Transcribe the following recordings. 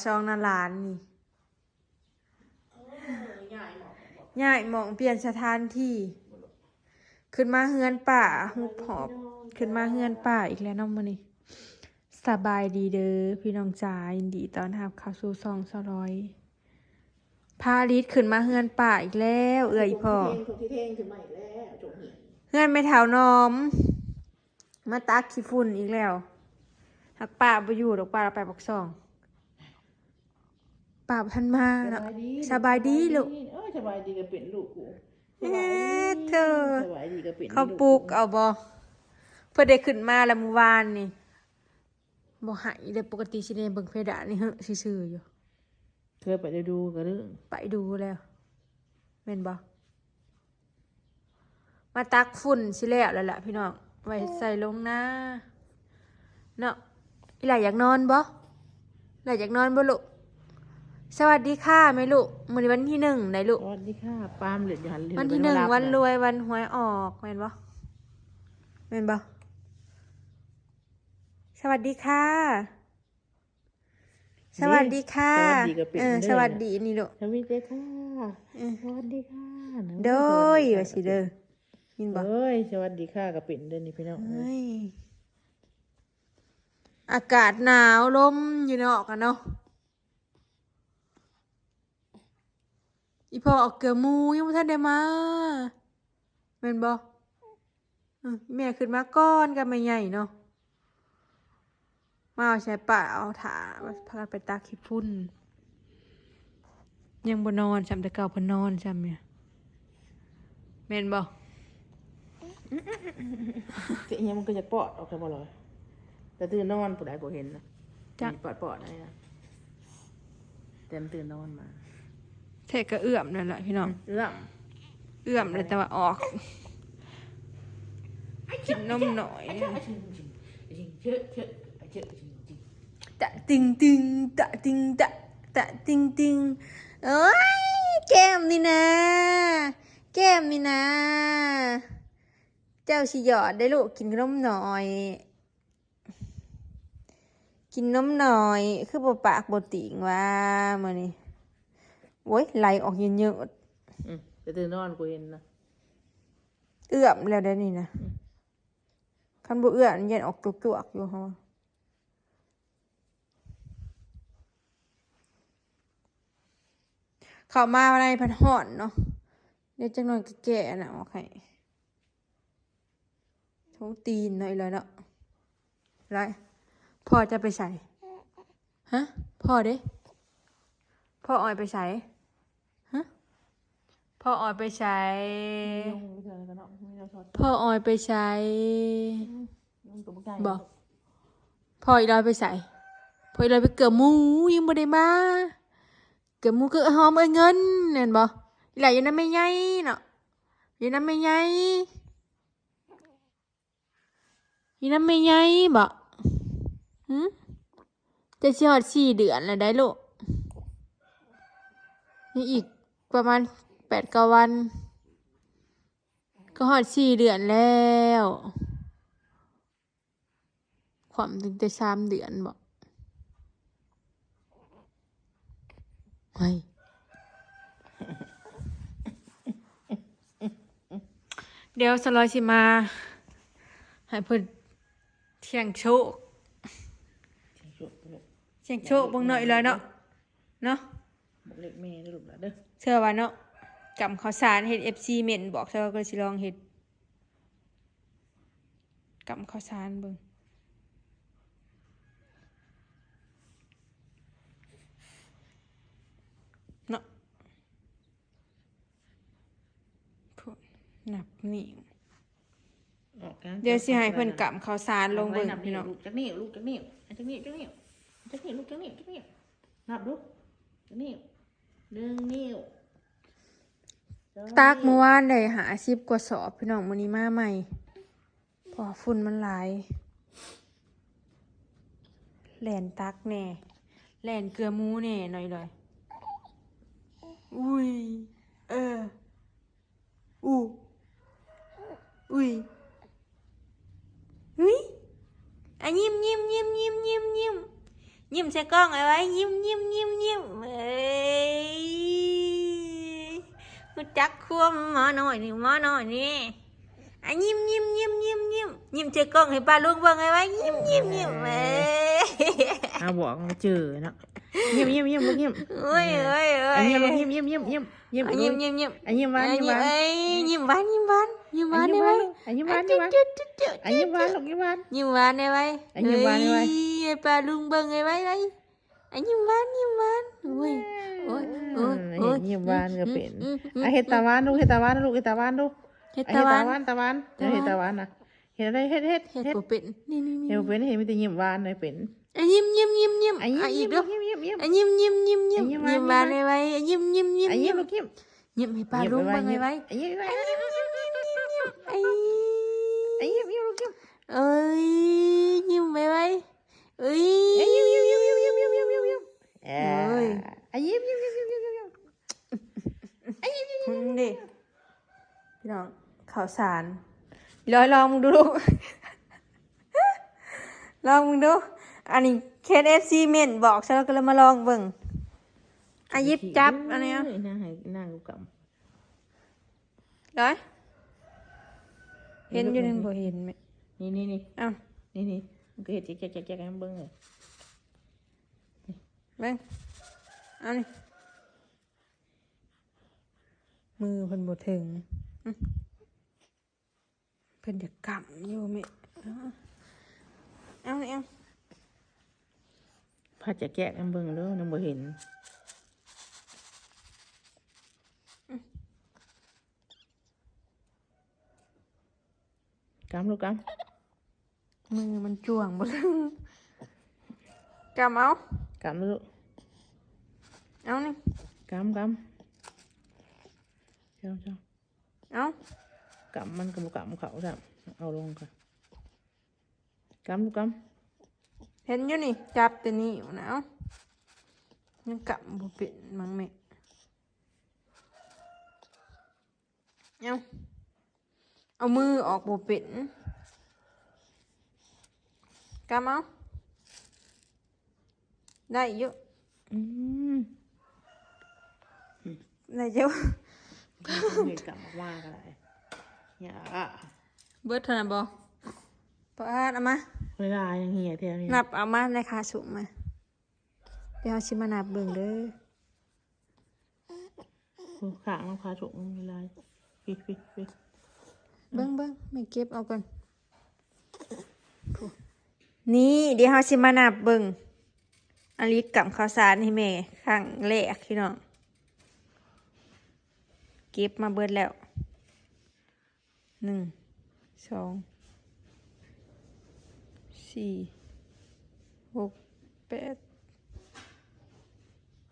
ຊ່ອງນາຫຼານນີ້ ຍ້າຍໝ່ອງ ປ່ຽນສະຖານທີ່ ຂຶ້ນມາເຮືອນປ້າ ຮຸບຫອບ ຂຶ້ນມາເຮືອນປ້າອີກແລ້ວເນາະມື້ນີ້. ສະບາຍດີເດີພີ່ນ້ອງຈ໋າ ຍິນດີຕ້ອນຮັບເຂົ້າສູ່ຊ່ອງສາວລອຍ. ພາລິດຂຶ້ນມາເຮືອນປ້າອີກແລ້ວ ເອື້ອຍອີ່ພໍ່. ເຮືອນແມ່ເຖົ້າໜອມ ມາຕັກຂີ້ຝຸ່ນອີກແລ້ວ. ຫາກປ້າບໍ່ຢູ່ດອກ ປ້າລາວໄປປາກຊ່ອງ. ປ້າບໍ່ທັນມາເນາະ. ສະບາຍດີ ສະບາຍດີລູກ. ເອີ ສະບາຍດີກໍເປັນລູກກູ. ເອີ ສະບາຍດີ ເທີ ສະບາຍດີກໍເປັນ ເຂົາປຸກເອົາບໍ່? ເພິ່ນໄດ້ຂຶ້ນມາແລ້ວມື້ວານນີ້. ບໍ່ໃຫ້ເດ້ ປົກກະຕິຊິແນມເບິ່ງເພດານນີ້ເຮີະຊື່ໆຢູ່. ເຄີຍໄປດູໆ ກະເລີຍ ໄປດູແລ້ວ ແມ່ນບໍ່? ມາຕັກຝຸ່ນຊິແລ້ວແລ້ວລະພີ່ນ້ອງ ໄວ້ໃສ່ລົງນາເນາະ. ອີ່ຫຼ້າຢາກນອນບໍ່? ອີ່ຫຼ້າຢາກນອນບໍ່ລູກ? ສະຫວັດດີຄ່ະແມ່ລູກ. ມື້ນີ້ວັນທີໜຶ່ງໄດ໋ລູກ. ສະຫວັດດີຄ່ະ ປາມເຫຼັດຢູ່ຫັ້ນ ວັນທີໜຶ່ງ ວັນລວຍ ວັນຫວຍອອກ ແມ່ນບໍ່? ແມ່ນບໍ່? ສະຫວັດດີຄ່ະ. ສະຫວັດດີຄ່ະ. ສະຫວັດດີກໍເປັນ ເອີ ເດີ ສະຫວັດດີນີ້ລູກ. ສະຫວັດດີຄ່ະ. ເອີ ສະຫວັດດີຄ່ະ. ໂດຍ ວ່າຊິເດີ ຍິນບໍ່? ໂອ້ຍ ສະຫວັດດີຄ່ະກໍເປັນເດີນີ້ພີ່ນ້ອງເອີຍ. ອາກາດໜາວ ລົມຢູ່ນອກຫັ້ນເນາະ. ອີ່ພໍ່ອອກເກືອໝູຍັງບໍ່ທັນໄດ້ມາ ແມ່ນບໍ່? ອື ແມ່ຂຶ້ນມາກ່ອນກັບແມ່ໃຫຍ່ເນາະ. ມາເອົາໃສ່ປ້າເອົາຖ້າ ພາກັນໄປຕັກຂີ້ຝຸ່ນ. ຍັງບໍ່ນອນຊ້ຳ ແຕ່ເກົ່າເພິ່ນນອນຊ້ຳ ແມ່ນບໍ່? ເຮັດຫຍັງມັນກໍຢາກປອດອອກແທ້ບໍ່ລອຍ? ແຕ່ຕື່ນນອນຜູ້ໃດບໍ່ເຫັນນະ ຈັກ ປອດໆ ນັ້ນນະ. ແຕ່ມັນຕື່ນນອນມາ ແທ້ກໍເອື້ອມນັ້ນແຫຼະພີ່ນ້ອງ. ອືມ ເອື້ອມ ເອື້ອມແລ້ວ ແຕ່ວ່າອອກ ກິນນົມໜ້ອຍ. ຕະຕິງຕິງ ຕະຕິງຕະ ຕະຕິງຕິງ. ໂອ້ຍ ແກ້ມນີ້ນາ ແກ້ມນີ້ນາ ເຈົ້າຊິຢອດໄດ້ລູກ ກິນນົມໜ້ອຍ. ກິນນົມໜ້ອຍ ຄືບໍ່ປາກບໍ່ຕີງຫວາມື້ນີ້. ໂອ້ຍ ໄຫຼອອກເຍີດໆ. ອືມ ແຕ່ຕື່ນນອນກູເຫັນນະ ເອື້ອມແລ້ວເດນີ້ນະ. ອືມ ຄັນບໍ່ເອື້ອມ ຢ້ານອອກຈວກໆຢູ່ເຮົາ. ເຂົ້າມາໃນພັດຮ້ອນເນາະ. ດຽວຈັກໜ້ອຍກໍແກະອັນນັ້ນອອກໃຫ້. ໂທງຕີນເນາະ ອີ່ຫຼ້ອຍເນາະ. ຫຼ້ອຍ ພໍ່ຈະໄປໃສ? ຮະ ພໍ່ເດ? ພໍ່ອອຍໄປໃສ? ຮະ ພໍ່ອອຍໄປໃສ? ພໍ່ອອຍໄປໃສ? ບໍ່ ພໍ່ອີ່ຫຼ້ອຍໄປໃສ? ພໍ່ອີ່ຫຼ້ອຍໄປເກືອໝູ ຍັງບໍ່ໄດ້ມາ. ເກືອໝູຄືຫອມເອີຍເງິນ ແມ່ນບໍ່? ອີ່ຫຼ້າຢູ່ນຳແມ່ໃຫຍ່ເນາະ ຢູ່ນຳແມ່ໃຫຍ່. ຢູ່ນຳແມ່ໃຫຍ່ບໍ? ຫື? ຈະຊິຮອດສີ່ເດືອນແລ້ວໄດ໋ລູກ. ຍັງອີກປະມານແປດເກົ້າວັນ ກໍຮອດສີ່ເດືອນແລ້ວ. ຂວັນຕັ້ງແຕ່ສາມເດືອນບໍ? ເຮີ້ຍ ດຽວສາວລອຍຊິມາໃຫ້ເພິ່ນສ່ຽງໂຊກ ສ່ຽງໂຊກເບິ່ງເນາະ ອີ່ຫຼ້ອຍເນາະ ເນາະ ບອກເລກແມ່ເດີລູກຫຼານເດີ. ເຊື່ອວ່າເນາະ ກຳເຂົ້າສານ ເຫັນເອັຟຊີເມັ້ນບອກ ສາວລອຍກໍເລີຍຊິລອງເຮັດ ກຳເຂົ້າສານເບິ່ງເນາະ ນັບນິ້ວ. ດຽວຊິໃຫ້ເພິ່ນກຳເຂົ້າສານລົງເບິ່ງພີ່ນ້ອງ. ຈັກນິ້ວລູກ ຈັກນິ້ວ ຈັກນິ້ວ ຈັກນິ້ວ ຈັກນິ້ວ ລູກ ຈັກນິ້ວ ຈັກນິ້ວ ນັບດູ ຈັກນິ້ວ ໜຶ່ງນິ້ວ. ຕັກມື້ວານໄດ້ຫ້າສິບກວ່າສອບພີ່ນ້ອງ ມື້ນີ້ມາໃໝ່ ເພາະວ່າຝຸ່ນມັນຫຼາຍ. ແລ່ນຕັກແດ່ ແລ່ນເກືອໝູແດ່ ໜ້ອຍລອຍ. ອຸ້ຍ ເອີ ອູ້ ອຸ້ຍ ອຸ້ຍ ອະ ຍິ້ມ ຍິ້ມ ຍິ້ມ ຍິ້ມ ຍິ້ມ ຍິ້ມ ຍິ້ມໃສ່ກ້ອງໄວ້ໄວ້ ຍິ້ມ ຍິ້ມ ຍິ້ມ ຍິ້ມ ເອີຍ ຮູ້ຈັກຄວາມໝໍນ້ອຍນີ້ ໝໍນ້ອຍນີ້ ອະ ຍິ້ມ ຍິ້ມ ຍິ້ມ ຍິ້ມ ຍິ້ມ ຍິ້ມໃສ່ກ້ອງໃຫ້ປ້າລຸງເບິ່ງໄວ້ໄວ້ ຍິ້ມ ຍິ້ມ ຍິ້ມ ເອີຍ ເຮົາບອກມັນຈື່ເນາະ ຍິ້ມ ຍິ້ມ ຍິ້ມ ລູກຍິ້ມ ໂອ້ຍ ໂອ້ຍ ໂອ້ຍ ອະ ຍິ້ມລູກ ຍິ້ມ ຍິ້ມ ຍິ້ມ ຍິ້ມ ຍິ້ມ ອະ ຍິ້ມ ຍິ້ມ ຍິ້ມ ອະ ຍິ້ມຫວານ ຍິ້ມຫວານ ເອີຍ ຍິ້ມຫວານ ຍິ້ມຫວານ ຍິ້ມຫວານ ອະ ຍິ້ມຫວານ ແນ່ໄວ້ ອະ ຍິ້ມຫວານ ອະ ຈຸດ ຈຸດ ຈຸດ ອະ ຍິ້ມຫວານ ຍິ້ມຫວານ ລູກ ຍິ້ມຫວານ ຍິ້ມຫວານແນ່ໄວ້ ເອີຍ ໃຫ້ປ້າລຸງເບິ່ງໄວ້ໄວ້ ອະ ຍິ້ມຫວານ ຍິ້ມຫວານ ໂອ້ຍ ໂອ້ຍ ໂອ້ຍ ຍິ້ມຫວານກໍເປັນ ອະ ເຮັດຕາຫວານດູ ເຮັດຕາຫວານດູ ເຮັດຕາຫວານດູ ເຮັດຕາຫວານ ຕາຫວານ ເຮັດຕາຫວານນະ ເຮັດໄດ້ ເຮັດ ເຮັດ ເຮັດບໍ່ເປັນ ນີ້ໆໆ ເຮັດບໍ່ເປັນ ເຮັດມີແຕ່ຍິ້ມຫວານໄດ້ເປັນ ອະ ຍິ້ມ ຍິ້ມ ຍິ້ມ ຍິ້ມ ອະ ຍິ້ມ ຍິ້ມ ຍິ້ມ ຍິ້ມ ຍິ້ມຫວານ ຍິ້ມຫວານແນ່ໄວ້ ອະ ຍິ້ມ ຍິ້ມ ຍິ້ມ ຍິ້ມ ຍິ້ມຫວານແນ່ໄວ້ ອະ ຍິ້ມ ຍິ້ມ ຍິ້ມ ຍິ້ມ ຍິ້ມ ຍິ້ມໃຫ້ປ້າລຸງເບິ່ງໄວ້ໄວ້ ອະ ຍິ້ມ ຍິ້ມ ຍິ້ມ ຍິ້ມ ຍິ້ມ ຍິ້ມ ເອີຍ ຍິ້ມໄວ້ໄວ້ ເອີຍ ຍິ້ມ ຍິ້ມ ຍິ້ມ ຍິ້ມ ຍິ້ມ ຍິ້ມ ຍິ້ມ ຍິ້ມ ເອີຍ ອະ ຍິ້ມ ຍິ້ມ ຍິ້ມ ຍິ້ມ ຍິ້ມ ຍິ້ມ ອະ ຍິ້ມ ຍິ້ມ ຍິ້ມ ຍິ້ມ ຍິ້ມ ພີ່ນ້ອງ ເຂົ້າສານ ລອຍລອງເບິ່ງດູລູກ ລອງເບິ່ງດູ ອັນນີ້ເຄສເອັຟຊີເມັ້ນບອກ ສະນັ້ນກໍເລີຍມາລອງເບິ່ງ ອາ ຍິບຈັບ ອັນນີ້ ເອີຍ ນາງໃຫ້ ນາງກໍກຳ ໄດ້ ເຫັນຢູ່ນີ້ ບໍ່ເຫັນແມ່ ນີ້ໆໆ ອ້າວ ນີ້ໆ ມັນກໍເຮັດແຈກໆໆ ໃຫ້ເບິ່ງເລີຍ ເບິ່ງ ເອົານີ້ ມືເພິ່ນບໍ່ເຖິງ ອື ເພິ່ນຢາກກຳຢູ່ແມ່ ເອົານີ້ ເອົາ ພັດຈະແກະໃຫ້ເບິ່ງເດີ ຍັງບໍ່ເຫັນ ກຳລູກກຳ ມືມັນຈ້ວງບໍ່ ກຳເອົາ ກຳລູກ ເອົານີ້ ກຳ ກຳ ເຈົ້າ ເຈົ້າ ເອົ້າ ກຳມັນກໍບໍ່ກຳເຂົ້າຊ້ຳ ເອົາລົງກ່ອນ ກຳ ກຳ ເຫັນຢູ່ນີ້ ຈັບແຕ່ນີ້ຢູ່ນະ ເອົ້າ ຍັງກຳບໍ່ເປັນມັງແມ່ ເອົ້າ ເອົາມືອອກບໍ່ເປັນ ກຳເອົາ ໄດ້ຢູ່ ອືມ ໄດ້ຢູ່ ເຮັດກັບໝາກໝາກໍໄດ້ ຢ່າ ເບິດເທົ່ານັ້ນບໍ່? ປາດ ເອົາມາ ເວລາຍັງເຫຍແຖວນີ້ ນັບເອົາມາໃນຄາສຸມມາ ດຽວເຮົາຊິມານັບເບິ່ງເດີ ໂອ້ ຂ້າງນຳຄາທຸກມັນຫຼາຍ ປິດໆໆ ເບິ່ງໆ ແມ່ເກັບເອົາກ່ອນ ນີ້ ດຽວເຮົາຊິມານັບເບິ່ງ ອາລິດກຳເຂົ້າສານໃຫ້ແມ່ຄັ້ງແລກ ພີ່ນ້ອງ ເກັບມາເບິດແລ້ວ ໜຶ່ງ ສອງ ສີ່ ຫົກ ແປດ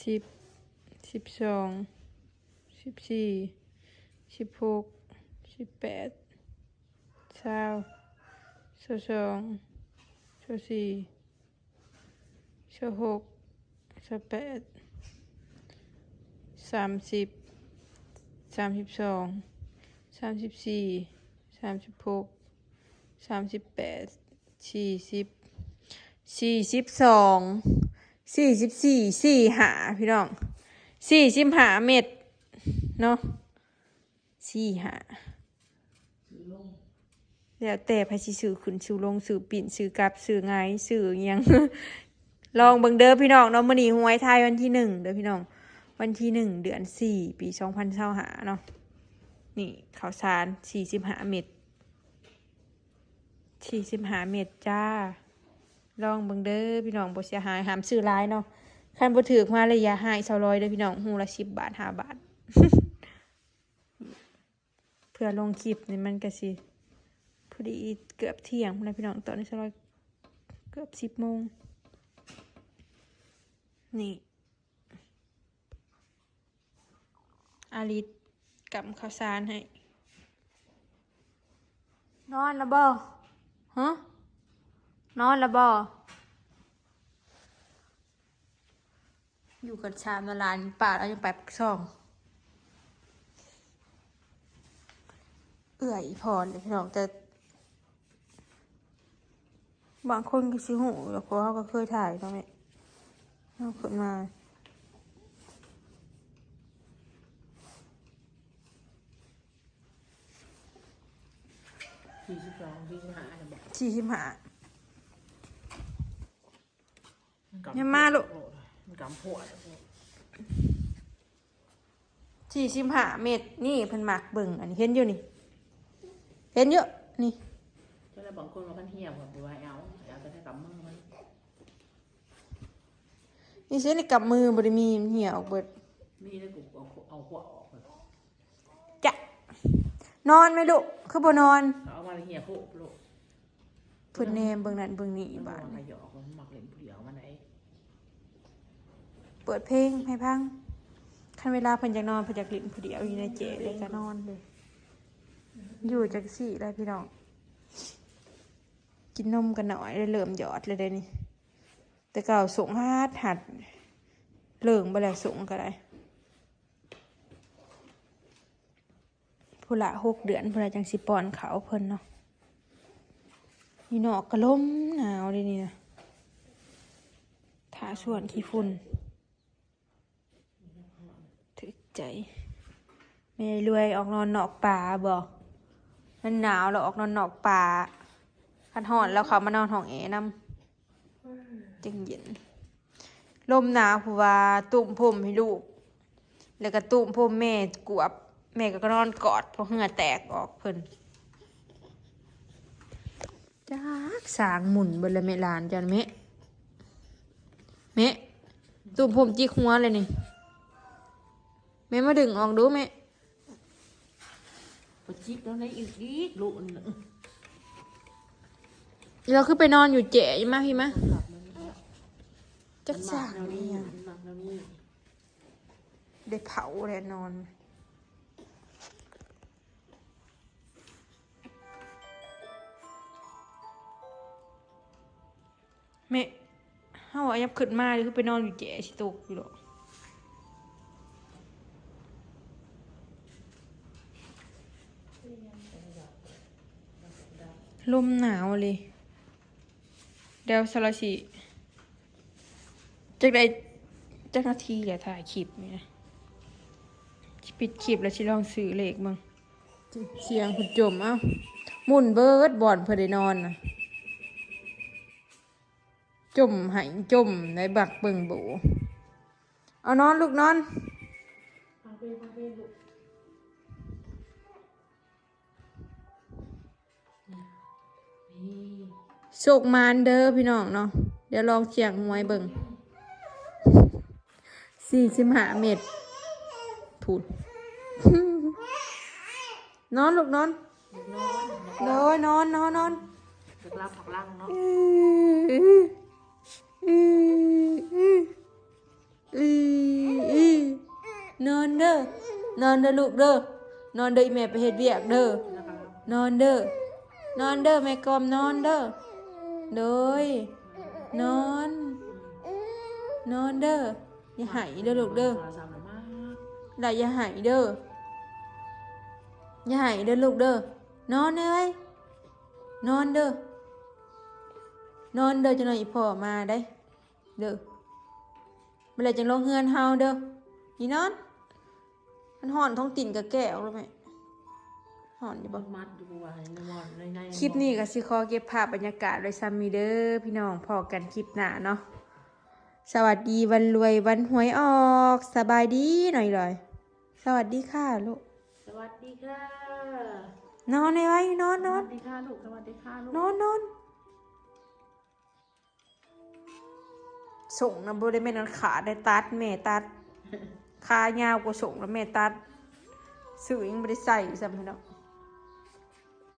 ສິບ ສິບສອງ ສິບສີ່ ສິບຫົກ ສິບແປດ ຊາວ ຊາວສອງ ຊາວສີ່ ຊາວຫົກ ຊາວແປດ ສາມສິບ ສາມສິບສອງ ສາມສິບສີ່ ສາມສິບຫົກ ສາມສິບແປດ ສີ່ສິບ ສີ່ສິບສອງ ສີ່ສິບສີ່ ສີ່ຫ້າ ພີ່ນ້ອງ ສີ່ສິບຫ້າເມັດເນາະ ສີ່ຫ້າ ແລ້ວແຕ່ໃຜຊິຊື້ຂຶ້ນຊື້ລົງ ຊື້ປີ້ນ ຊື້ກັບ ຊື້ຫງາຍ ຊື້ຫຍັງ ລອງເບິ່ງເດີພີ່ນ້ອງເນາະ ມື້ນີ້ຫວຍໄທວັນທີໜຶ່ງເດີພີ່ນ້ອງ ວັນທີໜຶ່ງ ເດືອນສີ່ ປີສອງພັນຊາວຫ້າເນາະ ນີ້ເຂົ້າສານສີ່ສິບຫ້າເມັດ ສີ່ສິບຫ້າເມັດຈ້າ ລອງເບິ່ງເດີພີ່ນ້ອງ ບໍ່ເສຍຫາຍ ຫ້າມຊື້ຫຼາຍເນາະ ຄັນບໍ່ຖືກມາລະຢ່າຮ້າຍຊາວລອຍເດີພີ່ນ້ອງ ຮູລະສິບບາດ ຫ້າບາດ ເພື່ອລົງຄລິບນີ້ມັນກະຊິພໍດີເກືອບທ່ຽງພຸ້ນແຫຼະພີ່ນ້ອງ ຕອນນີ້ສາວລອຍເກືອບສິບໂມງ ນີ້ ອາລິດກຳເຂົ້າສານໃຫ້ ນອນລະບໍ່? ຮະ? ນອນລະບໍ່? ຢູ່ກັນສາມນາລານ ປາດເອົາຍັງໄປປາກຊ່ອງ ເອື້ອຍອີ່ພອນເດ້ພີ່ນ້ອງ ແຕ່ບາງຄົນກໍຊິຮູ້ຢູ່ດອກ ເພາະເຮົາກໍເຄີຍຖ່າຍເນາະແມ່ ເອົາຂຶ້ນມາ ສີ່ສິບສອງ ສີ່ສິບຫ້າ ອັນນັ້ນບໍ່ ສີ່ສິບຫ້າ ມັນກຳ ຢ່າມາລູກ ໂອ້ຍ ມັນກຳພວດ ສີ່ສິບຫ້າເມັດນີ້ ເພິ່ນມັກເບິ່ງ ອັນນີ້ ເຫັນຢູ່ນີ້ ເຫັນຢູ່ນີ້ ແຕ່ລະບາງຄົນວ່າຄັນເຫ່ຍ ເພິ່ນບໍ່ໃຫ້ເອົາ ໃຫ້ເອົາແຕ່ໃນກຳມືມັນ ນີ້ຊິ ໃນກຳມືບໍ່ໄດ້ມີ ມັນເຫ່ຍອອກເບິດ ມີແລ້ວ ກູເອົາ ເອົາພວກອອກ ຈະນອນໄໝລູກ ຄືບໍ່ນອນ ເອົາມາແລ້ວເຫ່ຍໂພດໂລດ ເພິ່ນແນມເບິ່ງນັ້ນເບິ່ງນີ້ ບາດນີ້ ມັກເຫຼັ້ນຜູ້ດຽວມັນໄດ ເປີດເພງໃຫ້ຟັງ ຄັນເວລາເພິ່ນຢາກນອນ ເພິ່ນຢາກຫຼິ້ນຜູ້ດຽວຢູ່ໃນແຈ ແລ້ວກໍນອນເລີຍ ຢູ່ຈັ່ງຊີ້ແຫຼະພີ່ນ້ອງ ກິນນົມກໍໜ້ອຍ ເລີ່ມຢອດແລ້ວເດ້ນີ້ ແຕ່ເກົ່າສົງຫັດຫັດ ເລີງໄປແລ້ວ ສົງກໍໄດ້ ພຸ້ນລະ ຫົກເດືອນພຸ້ນລະ ຈັ່ງຊິປ້ອນເຂົ້າເພິ່ນເນາະ ຢູ່ນອກກໍລົມໜາວເດ້ນີ້ນະ ຖ້າສວນຂີ້ຝຸ່ນ ຖືກໃຈ ແມ່ລວຍອອກນອນນອກປ່າບໍ ມັນໜາວແລ້ວອອກນອນນອກປ່າ ຄັນຮ້ອນແລ້ວເຂົ້າມານອນຫ້ອງແອນຳ ຈັ່ງເຢັນ ລົມໜາວ ເພາະວ່າຕຸ້ມຜົມໃຫ້ລູກ ແລ້ວກໍຕຸ້ມຜົມແມ່ກວບ ແມ່ກໍນອນກອດ ເພາະເຫື່ອແຕກອອກເພິ່ນ ຈັກສ້າງໝຸ່ນເບິດແລ້ວແມ່ ຫຼານເຈົ້ານະແມ່ ແມ່ ຕຸ້ມຜົມຈິກຫົວແລ້ວນີ້ ແມ່ມາດຶງອອກດູແມ່ ບໍ່ຈິກແລ້ວໃນອີກອີກລູກ ລາວຄືໄປນອນຢູ່ແຈ ມາພີ້ມາ ຈັກສ້າງອີ່ຫຍັງ ມັກແນວນີ້ ໄດ້ເຜົາແລ້ວນອນ ແມ່ ເຮົາວ່າຍັບຂຶ້ນມາ ຄືໄປນອນຢູ່ແຈ ຊິຕົກຢູ່ດອກ ລົມໜາວເລີຍ ດຽວສາລະຊິ ຈັກໄດ້ຈັກນາທີແລ້ວ ຖ່າຍຄລິບນີ້ນະ ຊິປິດຄລິບແລ້ວ ຊິລອງຊື້ເລກເບິ່ງ ສຽງເພິ່ນຈົມ ເອົ້າ ໝຸ່ນເບິດບ່ອນເພິ່ນໄດ້ນອນນະ ຈົມໃຫ້ຈົມໄດ້ ບັກເບິ່ງໂບ ເອົານອນລູກນອນ ໂຊກໝານເດີພີ່ນ້ອງເນາະ ດຽວລອງສ່ຽງຫວຍເບິ່ງ ສີ່ສິບຫ້າເມັດ ພຸ້ນ ນອນລູກນອນ ໂດຍ ນອນ ນອນ ນອນ ຈັກຫຼັບພັກຫຼັງເນາະ ອື ອື ອື ນອນເດີ ນອນເດີລູກເດີ ນອນເດີ ອີ່ແມ່ໄປເຮັດວຽກເດີ ນອນເດີ ນອນເດີ ແມ່ກອມນອນເດີ ໂດຍ ນອນ ນອນເດີ ຢ່າໄຫ້ເດີລູກເດີ ຫຼ້າຢ່າໄຫ້ເດີ ຢ່າໄຫ້ເດີລູກເດີ ນອນເອີຍ ນອນເດີ ນອນເດີ ຈັກໜ່ອຍອີ່ພໍ່ມາໄດ໋ ເດີ ມື້ແລກຈັ່ງລົງເຮືອນເຮົາເດີ ອີນອນ ມັນຮ້ອນທ້ອງຕີນກະແກະອອກແລ້ວແມ່ ຮ້ອນຢູ່ບໍ່ ມັດຢູ່ວ່າໃນໝໍ້ໃນໃນ ຄລິບນີ້ກໍຊິຂໍເກັບພາບບັນຍາກາດໄວ້ຊ່ຳນີ້ເດີພີ່ນ້ອງ ພໍ້ກັນຄລິບໜ້າເນາະ ສະຫວັດດີວັນລວຍວັນຫວຍອອກ ສະບາຍດີໜ້ອຍລອຍ ສະຫວັດດີຄ່ະລູກ ສະຫວັດດີຄ່ະ ນອນໄວ້ ນອນ ນອນ ສະຫວັດດີຄ່ະລູກ ສະຫວັດດີຄ່ະລູກ ນອນ ນອນ. ສົ້ງນະບໍ່ໄດ້ແມ່ນອັນຂາດໄດ້ ຕັດ ແມ່ຕັດ ຂາຍາວກວ່າສົ້ງນະແມ່ຕັດ ຊື້ຍັງບໍ່ໄດ້ໃສ່ຊ້ຳພີ່ນ້ອງ